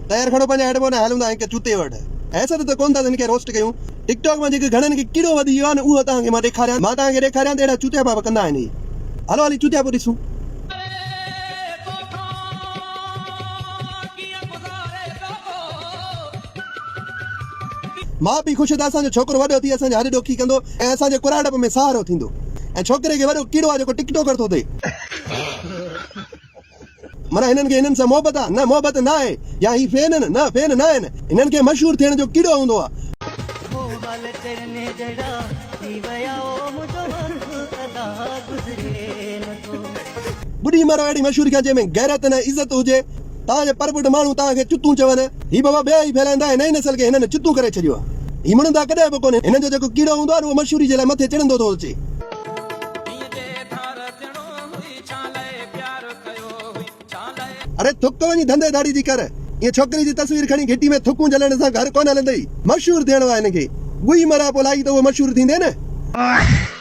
تيار کڻو پنهنجا هيڊ فون ۽ هلون ٿا هڪ چوتي وٽ. حسد ته ڪونه ٿا ته هن کي روسٽ ڪيون. ٽڪ ٽاڪ مان جيڪي گهڻن کي ڪيڙو وڌي ويو آهي نه اهو توهان کي مان ڏيکاريان. مان توهان کي ڏيکاريان ته اهڙا چوتياپا به ڪندا آهن هي. هلو هلي چوتياپو ڏسون. ماء پيء خوش ته اسان جو ڇوڪرو وڏو ٿي اسان جي هڏ ڏوکي ڪندو ۽ اسان جي ڪراڙپ ۾ سهارو ٿيندو ۽ ڇوڪري کي وڏو ڪيڙو آهي جيڪو ٽڪ ٽاڪر ٿو ٿئي. معنيٰ هنن کي هنن سان محبت آ؟ نه محبت نه آهي. يا هي فين آهن؟ نه فين نه آهن. هنن کي مشهور ٿيڻ جو ڪيڙو هوندو آ. ٻڏي مرو اهڙي مشهوري کان جنهن ۾ غيرت نه عزت هجي. توهان جي پرپٺ ماڻهو توهان کي چتون چون. هي بابا ٻيا ئي ڦهلائيندا ۽ نئين نسل کي هنن چتون ڪري ڇڏيو آ. هي مڙندا ڪڏهن به ڪونهن. هنن جو جيڪو ڪيڙو هوندو آ نه اهو مشهوري جي لاء مٿي چڙهندو ٿو اچي. اڙي ٿڪ وڃي ڌنڌي ڌاڙي جي ڪر. ائين ڇوڪري جي تصوير کڻي گهٽي ۾ ٿڪون جهلڻ سان گهر ڪونه هلندئي. مشهور ٿيڻو آهي هن کي. ڳوهي مران پوء لائي ته اهو مشهور ٿيندي نه.